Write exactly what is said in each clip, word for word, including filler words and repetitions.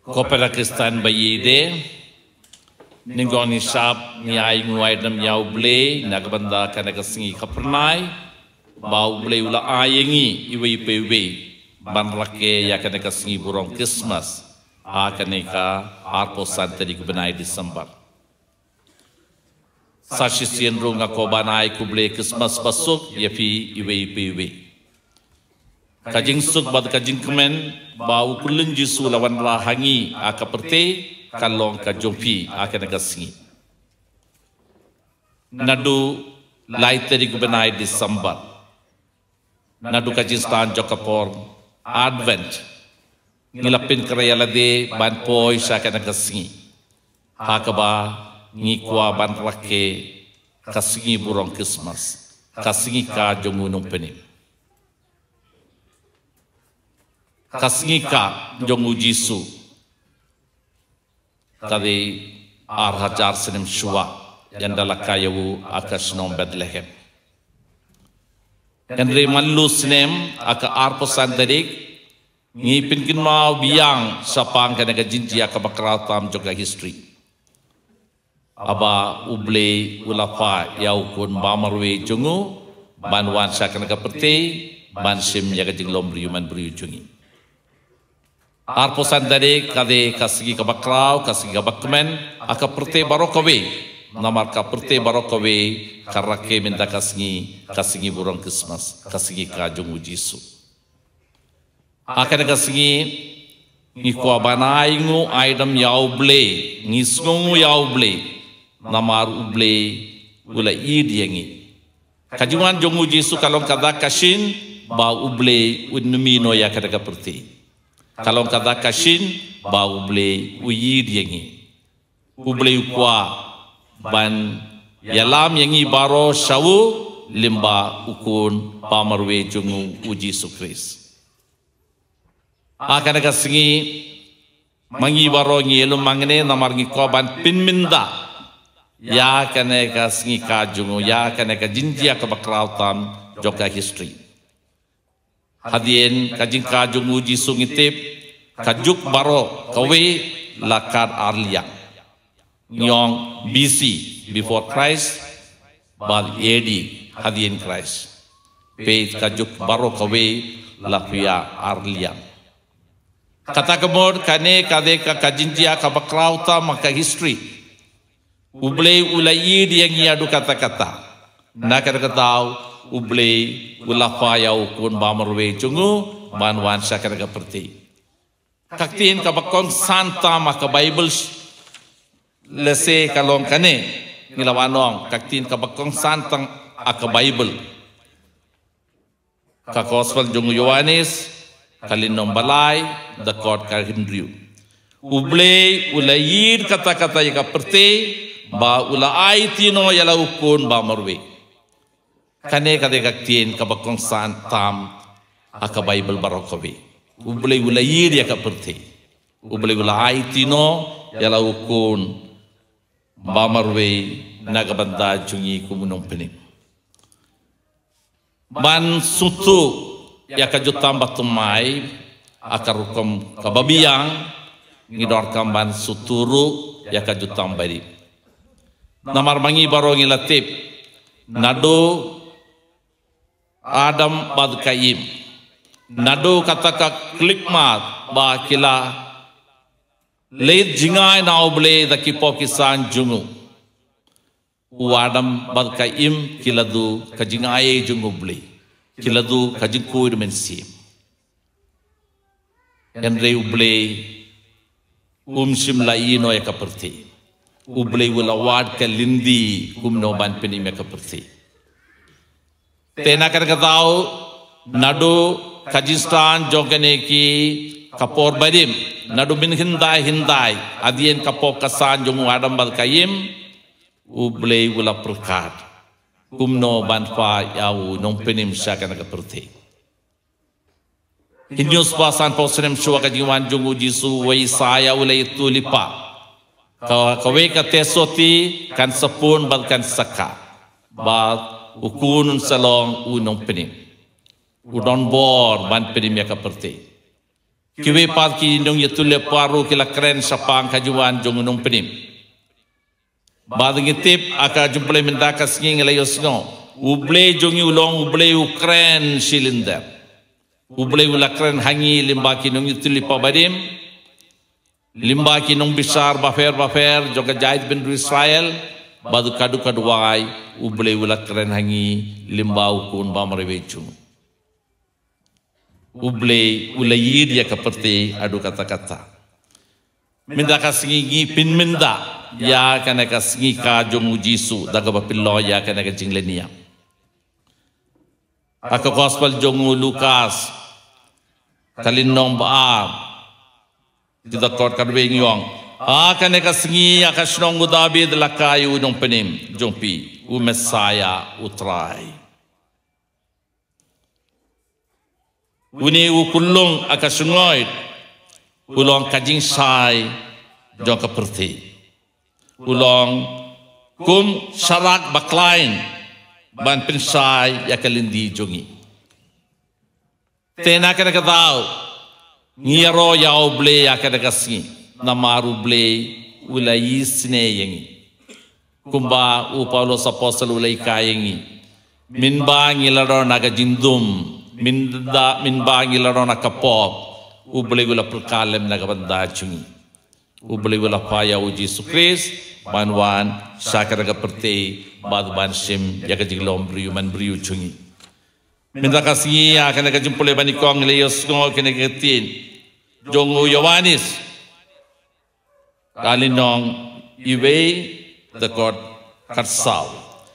Ko para Khristan ba ïeit, nyngkong nyngshap ngi ai nguaidam ïa U Blei na ka bynta kane ka sngi ka phyrnai ba U Blei u la ai ïa ngi iwei pa iwei ban rakhe ïa kane ka sngi burom Christmas ha kane ka arphew san tarik u bnai December. Sa shisien ruh nga kwah ban ai khublei Christmas basuk ïa phi iwei pa iwei. Ka jingsuk bad ka jingkmen ba U Khunlung Jisu la wanrah ha ngi ha ka pyrthei ka long ka jong phi ha kane ka sngi. Naduh lai tarik u bnai December, naduh ka jingstad jong ka por Advent, ngi la pynkhreh ïa lade ban poi sha kane ka sngi ha kaba ngi kwah ban rakhe ka sngi burom Christmas, ka sngi kha jong U Nongpynim. Ka sngi kha jong U Jisu ka dei ar hajar snem shuwa ynda la kha ïa u ha ka shnong Bethlehem. Hynrei man la u snem ha ka arphew san tarik ngi pynkynmaw biang shaphang kane ka jingjia kaba khraw tam jong ka history. Haba U Blei u la phah ïa U Khun ba marwei jong u ban wan sha kane ka pyrthei ban shim ïa ka jinglong briew man briew jong ngi. Arphew san tarik ka dei ka sngi kaba khraw, ka sngi kaba kmen ha ka pyrthei baroh kawei. Namar ka pyrthei baroh kawei ka rakhe mynta ka sngi, ka sngi burom Christmas, ka sngi kha jong U Jisu. Ha kane ka sngi ngi kwah ban ai nguaidam ïa U Blei, ngi sngewnguh ïa U Blei namar U Blei u la ïeit ïa ngi. Ka jingwan jong U Jisu ka long ka dak ka shin ba U Blei un ym ïehnoh ïa kane ka pyrthei. Ka long ka dak ka shin ba U Blei u ïeit ïa ngi. U Blei u kwah ban ïalam ïa ngi baroh sha u lyngba U Khun ba marwei jong u, U Jisu Khrist. Ha kane ka sngi ma ngi baroh ngi ïalum hangne namar ngi kwah ban pynmynta ïa kane ka sngi kha jong u, ïa kane ka jingjia kaba khraw tam jong ka history. Hadien ka jingkha jong U Jisu ngi tip ka juk baroh kawei la khatar liang. Ngi ong B C, before Christ, bad A D, hadien Christ. Peit ka juk baroh kawei la khatar liang. Kata ka mut kane ka dei ka, ka jingjia kaba khraw tam ha ka history. U Blei u la ïeit ïa ngi haduh katta katta. Na kata ka daw U Blei u la phah ïa U Khun ba marwei jong u ban wan sha kane ka pyrthei. Ka ktien kaba kongsan tam ha ka Baibl lehse ka long kane, ngi la wan ong ka ktien kaba kongsan tam ha ka Baibl. Ka Gospel jong u Ïoannis, ka lynnong ba lai, dkhot ka hynriew. U Blei u la ïeit katta katta ïa ka pyrthei ba u la aiti noh ïa la U Khun ba marwei. Kane ka dei ka ktien kaba kongsan tam ha ka Baibl baroh kawei. U Blei u la ïeit ïa ka pyrthei. U Blei u la aiti noh ïa la U Khun ba marwei na ka bynta jong ngi kum u nongpynim. Ban sngewthuh ïa ka jutang bathymmai ha ka rukom kaba biang, ngi donkam ban sngewthuh ruh ïa ka jutang barit. Namar ma ngi baroh ngi la tip, naduh Adam bad ka Im, naduh kata ka khyllipmat ba ki la leit jngai na U Blei da ki pop ki san jong u. U Adam bad ka Im ki la duh ka jingai jong U Blei, ki la duh ka jingkhuid mynsiem. Hynrei U Blei um shym la ïehnoh ïa ka pyrthei. U Blei u la wad ka lynti kumno ban pynim ïa ka pyrthei. Te na kata ka daw, naduh ka jingstad jong kane ki ka por barim, naduh mynhyndai hyndai, hadien ka pop ka san jong u Adam bad ka Im, U Blei u la pyrkhat kumno ban phah ïa u nongpynim sha kane ka pyrthei. Hynñiew spah sanphew snem shuwa ka jingwan jong U Jisu, u Isaïah u la ïathuh lypa, ka, kawei ka Tesoti kan sa pun bad kan sa kha, bad U Khun un sa long u nongpynim. U don bor ban pynim ïa ka pyrthei. Kiwei pat ki nongïathuhlypa ruh ki la kren shaphang ka jingwan jong u nongpynim. Bad ngi tip ha ka jingpule mynta ka sngi ngi la ïohsngew, U Blei jong ngi u long U Blei u kren shilinder. U Blei u la kren ha ngi lyngba ki nongïathuhlypa barim, lyngba ki nongbishar bapher bapher jong ka jaitbynriew Israel, bad ka dei ka duwai, U Blei u la kren ha ngi lyngba u Khun bamrkhie jong U Blei u la ïeid ïa ka pyrthei haduh katta katta. Mynta ka sngi ngi pynmynda ïa kane ka sngi ka jong u Jisu da kaba pynlong ïa kane ka jinglehniam. Ha ka gospel jong u Lukas, ka lynnong ba ar, ki dkhot khatwei ngi ong, ha kane ka sngi ha ka shnong u Dabid la kai u nongpynim jong phi, u Messaïah, u Trai. Une u khunlung ha ka shngoi, u long ka jingshai jong ka pyrthei. U long kum sharak bakhlaiñ ban pynshai ïa ka lynti jong ngi. Te na kane ka daw ngi ïaroh ïa U Blei ha kane ka sngi, namar U Blei u la isynei ïa ngi. Kumba u Paulus apostol u la hikai ïa ngi, mynba ngi la don ha ka jingdum, mynda, mynba ngi la don ha ka pop, U Blei u la pyrkhat lem na ka bynta jong ngi. U Blei u la phah ïa u Jisu Khrist ban wan sha kane ka pyrthei bad ban shim ïa ka jinglong briew manbriew jong ngi. Mynta ka sngi ha kane ka jingpule ba nyngkong ngi la ïohsngew kine ki ktien jong u Ïoannis, ka lynnong khatwei, dkhot khatsaw.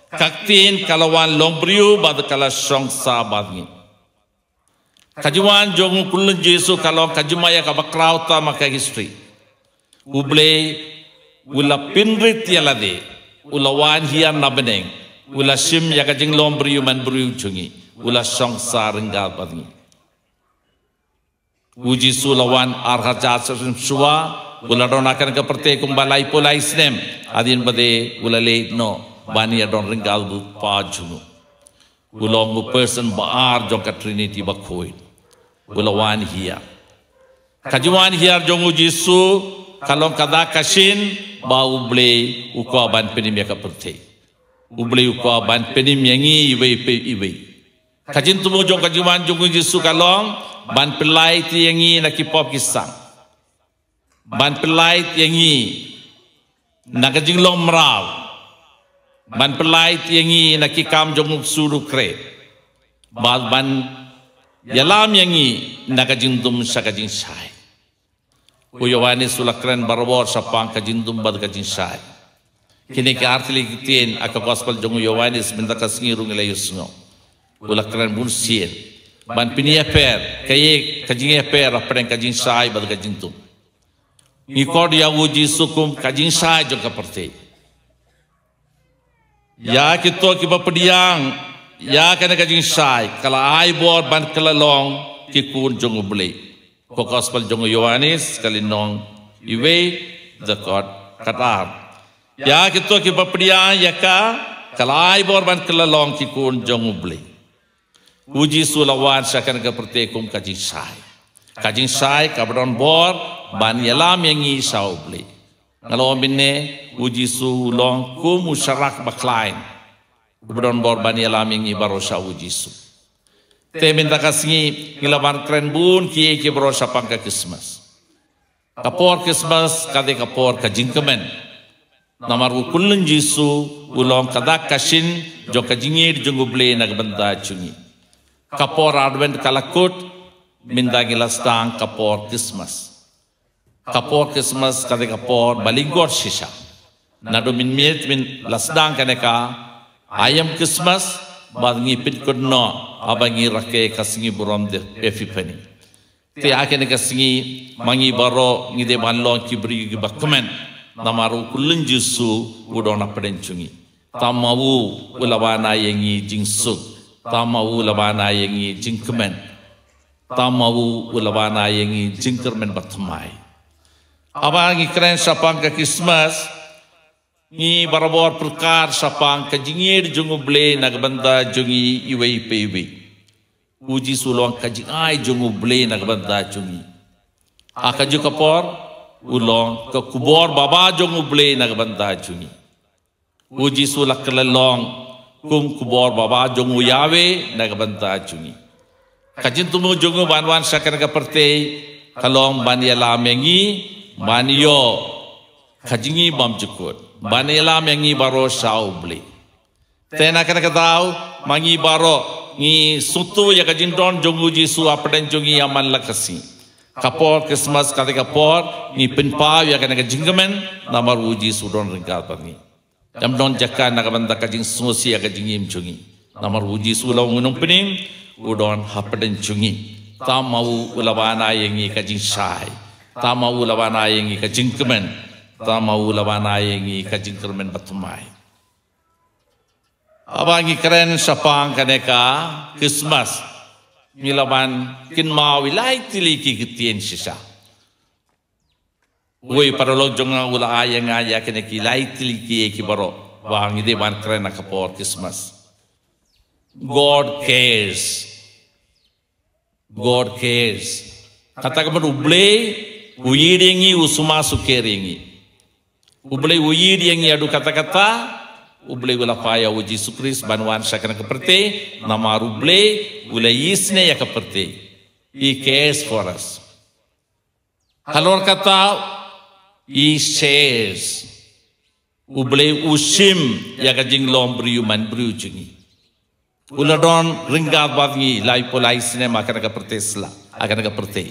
Ka ktien ka la wan long briew bad ka la shong sah bad ngi. Ka jingwan jong u khunlung Jisu ka long ka jingma ïa kaba khraw tam ha ka history. U Blei u la pynrit ïa lade, u la wan hiar na bneng, u la shim ïa ka jinglong briew manbriew jong ngi, u la shong sah ryngkat bad ngi. U Jisu u la wan ar hajar snem shuwa, u la don ha kane ka pyrthei kumba laiphew lai snem, hadien ba dei u la leit noh ban ïadon ryngkat bad u Kpa jong u. U long u person ba ar jong ka Trinity bakhuid. U la wan hiar. Ka jingwan hiar jong u Jisu ka long ka dak ka shin ba U Blei u kwah ban pynim ïa ka pyrthei. U Blei u kwah ban pynim ïa ngi iwei pa iwei. Ka jingthmu jong ka jingwan jong u Jisu ka long ban pyllait ïa ngi na ki pop ki sang. Ban pyllait ïa ngi na ka jinglong mraw. Ban pyllait ïa ngi na ki kam jong u ksu u khreh. Bad ban ïalam ïa ngi na ka jingdum sha ka jingshai. U Ïoannis u la kren barabor shaphang ka jingdum bad ka jingshai. Kine ki artylli ki ktien ha ka gospel jong u Ïoannis mynta ka sngi ruh ngi la ïohsngew. U la kren bun sien ban pynïapher kaei ka jingïapher hapdeng ka jingshai bad ka jingdum. Ngi khot ïa u Jisu kum ka jingshai jong ka pyrthei. Ïa kito kiba pdiang ïa kane ka jingshai ka la ai bor ban kylla long ki khun jong U Blei. Ka gospel jong u Ïoannis ka lynnong iwei, dkhot khatar. Ïa kito kiba pdiang ïa ka ka la ai bor ban kylla long ki khun jong U Blei. U Jisu u la wan sha kane ka pyrthei kum ka jingshai. Ka jingshai kaba don bor ban ïalam ïa ngi sha U Blei. Nga la ong mynne, u Jisu u long kum u sharak bakhlaiñ uba don bor ban ïalam ïa ngi baroh sha u Jisu. Te mynta ka sngi ngi la ban kren bun kiei kiei baroh shaphang ka Krismas. Ka por Krismas ka dei ka por ka jingkmen. Namar u khunlung Jisu u long ka dak ka shin jong ka jingïeid jong U Blei na ka bynta jong ngi. Ka por Advent ka la kut, mynta ngi la sdang ka por Krismas. Ka por Krismas ka dei ka por ba lyngkot shisha. Naduh mynmiet ba la sdang kane ka aïom Krismas bad ngi pynkut noh haba ngi rakhe ka sngi burom de Epiphany. Te ha kane ka sngi ma ngi baroh ngi dei ban long ki briew kiba kmen. Namar u khunlung Jisu u don hapdeng jong ngi. Tang ma u u la ban ai ïa ngi jingsuk. Tang ma u u la ban ai ïa ngi jingkmen. Tang ma u u la ban ai ïa ngi jingkyrmen bathymmai. Haba ngi kren shaphang ka Krismas, ngi barabor pyrkhat shaphang ka jingïeid jong U Blei na ka bynta jong ngi iwei pa iwei. U Jisu u long ka jingai jong U Blei na ka bynta jong ngi. Ha kajuh ka por, u long ka khubor baba jong U Blei na ka bynta jong ngi. U Jisu la kylla long kum khubor baba jong u Yahweh na ka bynta jong ngi. Ka jingthmu jong u ban wan sha kane ka pyrthei ka long ban ïalam ïa ngi, ban ïoh ka jingim bymjukut, ban ïalam ïa ngi baroh sha U Blei. Te na kane ka daw, ma ngi baroh ngi sngewthuh ïa ka jingdon jong U Jisu hapdeng jong ngi ha man la ka sngi. Ka por Christmas kata ka por ngi pynpaw ïa kane ka jingkmen, namar U Jisu u don ryngkat bad ngi. Ym don jaka na ka bynta ka jingsngewsih ïa ka jingim jong ngi. Namar U Jisu u la ong u nongpynim, u don hapdeng jong ngi. Tang ma u u la ban ai ïa ngi ka jingshai. Tang ma u u la ban ai ïa ngi ka jingkmen. Tang ma u u la ban ai ïa ngi ka jingkyrmen bathymmai. Haba ngi kren shaphang kane ka Christmas, ngi la ban kynmaw ïa lai tylli ki ktien shisha. Uwei u paralok jong nga u la ai ïa nga ïa kine ki lai tylli ki, ki baroh ba ngi dei ban kren ha ka por Christmas. God cares. God cares. Kata ka mut U Blei u ïeit ïa ngi, u sumar sukher ïa ngi. U Blei u ïeit ïa ngi haduh katta katta. U Blei u la phah ïa U Jisu Khrist ban wan sha kane ka pyrthei, namar U Blei u la isynei ïa ka pyrthei. He cares for us. Halor kata, He shares. U Blei u shim ïa ka jinglong briew man briew jong ngi. U la don ryngkat bad ngi laiphew lai snem ha kane ka pyrthei sla, ha kane ka pyrthei.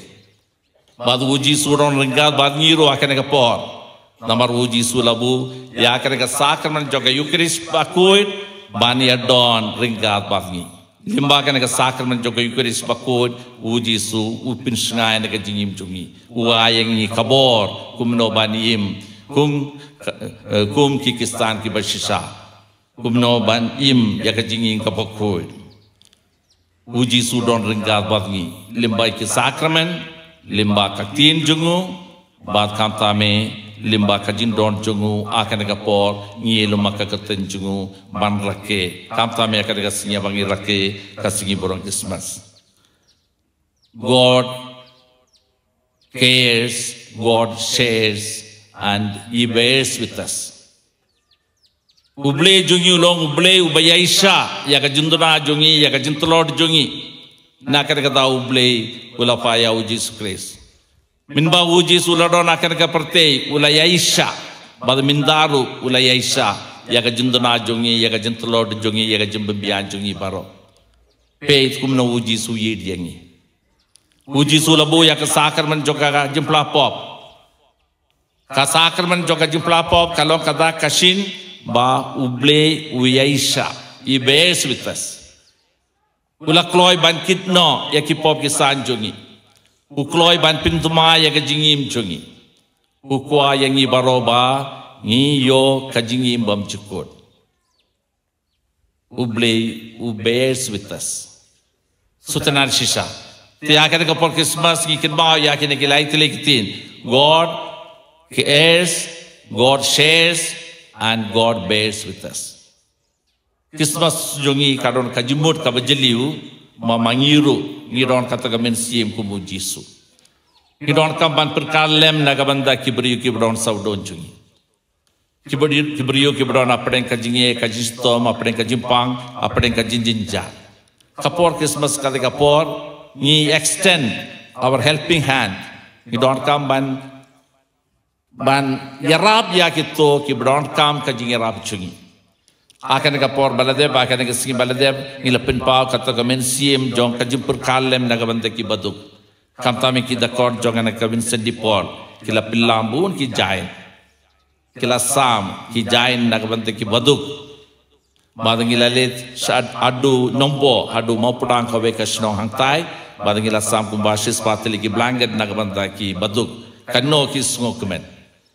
Bad U Jisu u don ryngkat bad ngi ruh ha kane ka por. Namar U Jisu u la buh ïa kane ka sakramen jong ka Eucharist bakhuid ban ïadon ryngkat bad ngi. Lyngba kane ka sakramen jong ka Eucharist bakhuid, U Jisu u pynshngaiñ ïa ka jingim jong ngi. U ai ïa ngi ka bor kumno ban im kum, eh, kum ki Khristan kiba shisha. Kumno ban im ïa ka jingim kaba khuid. U Jisu u don ryngkat bad ngi lyngba ki sakramen, lyngba ka ktien jong u, bad khamtam eh lyngba ka jingdon jong u ha kane ka por, ngi ïalum ha ka kyrteng jong u ban rakhe. Khamtam eh ha kane ka sngi ba ngi rakhe, ka sngi ba don Christmas. God cares, God shares, and He bears with us. U Blei jong ngi u long U Blei uba ïaishah ïa ka jingduna jong ngi, ïa ka jingtlot jong ngi. Na kata ka daw U Blei u la phah ïa U Jisu Khrist. Mynba U Jisu u la don ha kane ka pyrthei u la ïaishah, bad mynta ruh u la ïaishah ïa ka jingduna jong ngi, ïa ka jingtlot jong ngi, ïa ka jingbymbiang jong ngi baroh. Peit kumno U Jisu u ïeit ïa ngi. U Jisu u la buh ïa ka sakramen jong ka jingphla pop. Ka sakramen jong ka jingphla pop ka long kata ka shin ba U Blei u ïaishah, He bears with us. U la kloi ban kit noh ïa ki pop ki san jong ngi. U kloi ban pynthymmai ïa ka jingim jong ngi. U kwah ïa ngi baroh ba ngi ïoh ka jingim bymjukut. U Blei u bears with us. Sngewtynnad shisha. Te ha kane ka por Christmas ngi kynmaw ïa kine ki lai tylli ki ktien. God cares, God shares, and God bears with us. Christmas jong ngi ka don ka jingmut kaba jylliew, ma ma ngi ruh ngi don kata ka mynsiem kum U Jisu. Ngi donkam ban pyrkhat lem na ka bynta ki briew kiba don sawdong jong ngi. Ki briew, ki briew kiba don hapdeng ka jingeh, ka jingshitom, hapdeng ka jingpang, hapdeng ka jingjynjar. Ka por Christmas kata ka por ngi extend our helping hand. Ngi donkam ban, ban ïarap ïa kito kiba donkam ka jingïarap jong ngi. Ha kane ka por ba la dep, ha kane ka sngi ba la dep, ngi la pynpaw kata ka mynsiem jong ka jingpyrkhat lem na ka bynta kiba duk. Khamtam eh ki dakor jong kane ka Vincent de Paul ki la pynlam bun ki jaiñ. Ki la sam ki jaiñ na ka bynta kiba duk. Bad ngi la leit sha haduh Nongpoh, haduh Mawpdang kawei ka shnong hangtai. Bad ngi la sam kumba shispah tylli ki blanket na ka bynta kiba duk. Kano ki sngewkmen.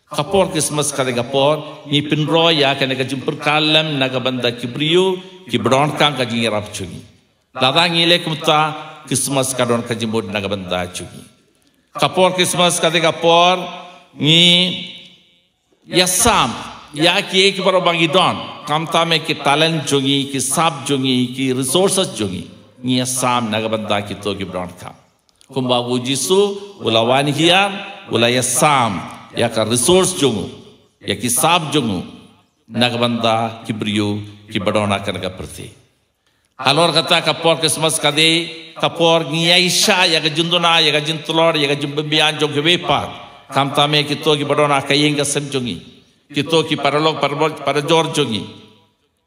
Ka por Christmas kata ka por ngi pynroi ïa kane ka jingpyrkhat lem na ka bynta ki briew kiba donkam ka jingïarap jong ngi. Lada ngi leh kumta, Christmas ka don ka jingmut na ka bynta jong ngi. Ka por Christmas kata ka por ngi ïasam ïa kiei kiei baroh ba ngi don, khamtam eh ki talent jong ngi, ki sap jong ngi, ki resources jong ngi. Ngi ïasam na ka bynta kito kiba donkam. Kumba u Jisu u la wan hiar, u la ïasam ïa ka resource jong u, ïa ki sap jong u, na ka bynta ki briew kiba don ha kane ka pyrthei. Halor kata ka por Christmas ka dei ka por ngi ïaishah ïa ka jingduna, ïa ka jingtlot, ïa ka jingpynbiang jong kiwei pat. Khamtam ïa kito kiba don ha ka ïing ka sem jong ngi, kito ki paralok parabor parajor jong ngi.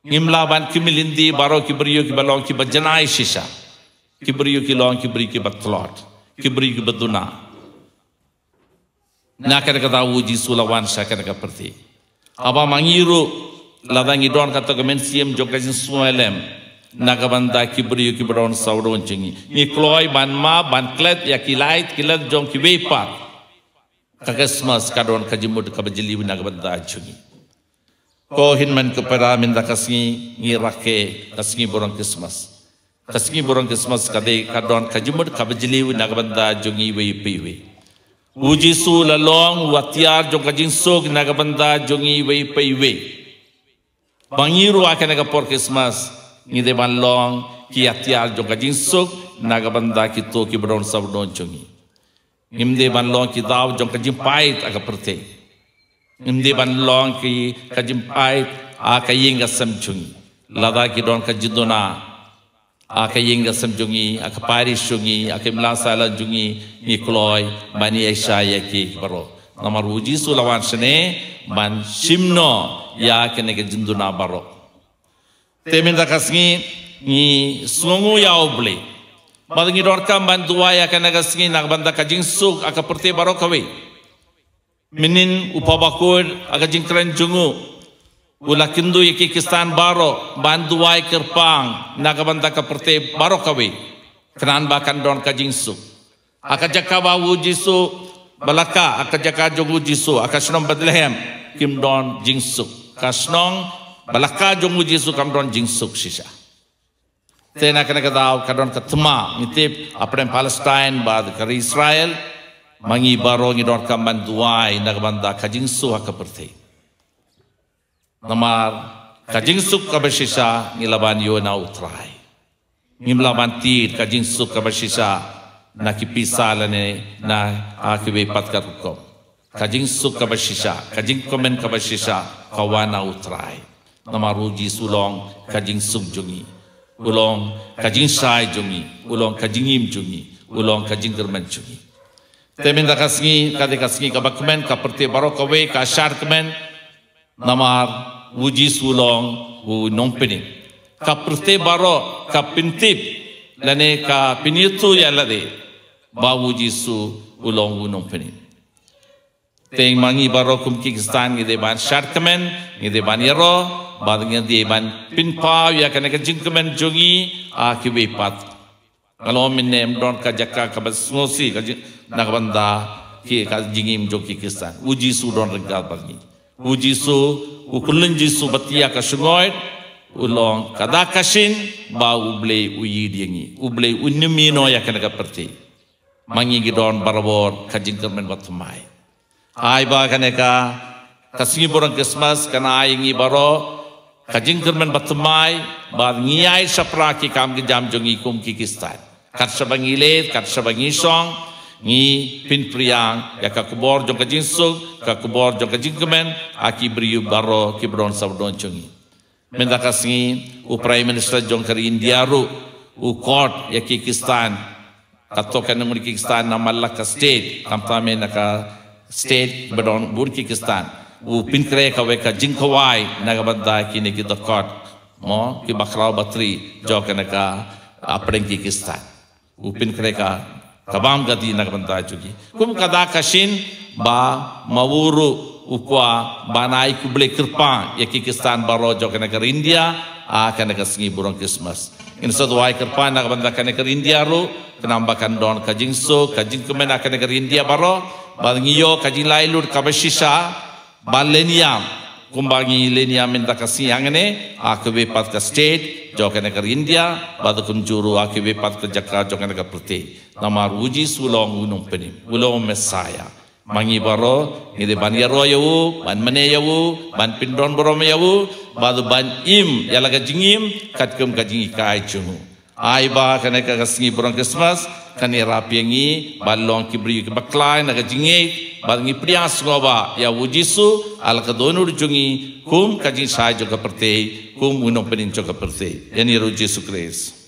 Ngim lah ban kyrmen lynti baroh ki briew kiba long kiba janai shisha. Ki briew ki long ki briew kiba tlot, ki briew kiba duna. Na kata ka daw u Jisu u la wan sha kane ka pyrthei. Haba ma ngi ruh, lada ngi don kata ka mynsiem jong ka jingsngewlem na ka bynta ki briew kiba don sawdong jong ngi, ngi kloi ban map, ban klet ïa ki lait ki lait jong kiwei pat. Ka Christmas ka don ka jingmut kaba jylliew na ka bynta jong ngi. Ko hynmen ko para, mynta ka sngi ngi rakhe ka sngi burom Christmas. Ka sngi burom Christmas ka dei ka don ka jingmut kaba jylliew na ka bynta jong ngi iwei pa iwei. U Jisu u la long u atiar jong ka jingsuk na ka bynta jong ngi iwei pa iwei. Ba ngi ruh ha kane ka por Christmas ngi dei ban long ki atiar jong ka jingsuk na ka bynta kito kiba don sawdong jong ngi. Ngim dei ban long ki daw jong ka jingpait ha ka pyrthei. Ngim dei ban long ki ka jingpait ha ka ïing ka sem jong ngi. Lada ki don ka jingduna ha ka ïing ka sem jong ngi, ha ka parish jong ngi, ha ka imlang sahlang jong ngi, ngi kloi ban ïaishah ïa ki baroh. Namar u Jisu u la wan shane ban shim noh ïa kane ka jingduna baroh. Te mynta ka sngi ngi sngewnguh ïa U Blei. Bad ngi donkam ban duwai ïa kane ka sngi na ka bynta ka jingsuk ha ka pyrthei baroh kawei. Mynnin u Papa Bakhuid ha ka jingkren jong u u la kynduh ïa ki Khristan baroh ban duwai kyrpang na ka bynta ka pyrthei baroh kawei, khnang ba kan don ka jingsuk. Ha ka jaka ba u Jisu ba la kah, ha ka jaka jong u Jisu, ha ka shnong Bethlehem, kim don jingsuk. Ka shnong ba la kah jong u Jisu kam don jingsuk shisha. Te na kane ka daw ka don ka thma, ngi tip, hapdeng Palestine bad ka ri Israel, ma ngi baroh ngi donkam ban duwai na ka bynta ka jingsuk ha ka pyrthei. Namar ka jingsuk kaba shisha ngi lah ban ïoh na U Trai. Ngim lah ban tied ka jingsuk kaba shisha na ki pisa lane na, ah, kiwei pat ka rukom. Ka jingsuk kaba shisha, ka jingkmen kaba shisha ka wan na U Trai. Namar u Jisu u long ka jingsuk jong ngi, u long ka jingshai jong ngi, u long ka jingim jong ngi, u long ka jingkyrmen jong ngi. Te mynta ka sngi ka dei ka sngi kaba kmen, ka pyrthei baroh kawei ka shad kmen. Namar u Jisu u long u nongpynim. Ka pyrthei baroh ka pyntip lane ka pynïathuh ïa lade ba u Jisu u long u nongpynim. Te ma ngi baroh kum ki Khristan ngi dei ban shad kmen, ngi dei ban ïaroh, bad ngi dei ban pynpaw ïa kane ka jingkmen jong ngi ha kiwei pat. Nga long mynne ym don ka jaka kaba sngewsih ka jing, na ka bynta ki ka jingim jong ki Khristan. U Jisu u don ryngkat bad ngi. U Jisu, u khyllung Jisu ba thiah ka shyngoid, u long ka dak ka shin ba U Blei u ïeit ïa ngi. U Blei un ym ïehnoh ïa kane ka pyrthei. Ma ngi ngi don barabor ka jingkyrmen bathymmai. Ai ba kane ka, ka sngi burom Christmas kan ai ïa ngi baroh ka jingkyrmen bathymmai, bad ngi ïai shaphrang ki kam ki jam jong ngi kum ki Khristan. Kat shaba ngi leit, kat shaba ngi shong, ngi pynphriang ïa ka khubor jong ka jingsuk, ka khubor jong ka jingkmen ha ki briew baroh kiba don sawdong jong ngi. Mynta ka sngi u Prime Minister jong ka ri India ruh u khot ïa ki Khristan. Kato ka nongri ki Khristan na matlah ka state, khamtam na ka state ba don bun ki Khristan. U pynkhreh kawei ka jingkhawai na ka bynta kine ki dkhot, mo, kiba khraw batri jong kane ka, ah, hapdeng ki Khristan. U pynkhreh ka, ka bam ka dih na ka bynta jong ki. Kum ka dak ka shin ba ma u ruh u kwah ban ai khublei kyrpang ïa ki Khristan baroh jong kane ka ri India ha kane ka sngi burom Christmas. Ngin sa duwai kyrpang na ka bynta kane ka ri India ruh, khnang ba kan don ka jingsuk ka jingkmen ha kane ka ri India baroh, ba ngi ïoh ka jinglaitluid kaba shisha ban leh niam, kumba ngi leh niam mynta ka sngi hangne ha kiwei pat ka state jong kane ka ri India, bad kumjuh ruh ha kiwei pat ka jaka jong kane ka pyrthei. Namar u Jisu u long u nongpynim, u long u Messiah. Ma ngi baroh ngi dei ban ïaroh ïa u, ban mane ïa u, ban pyndon burom ïa u, bad ban im ïa la ka jingim katkum ka jinghikai jong u. Ai ba kane ka, ka sngi burom Christmas Kan ïarap ïa ngi ban long ki briew kiba khlaiñ na ka jingngeit, bad ngi pdiang sngewbha ïa u Jisu ha la ka dohnud jong ngi, kum ka jingshai jong ka pyrthei, kum u nongpynim jong ka pyrthei. Ïa ngi ruh Jisu Khrist.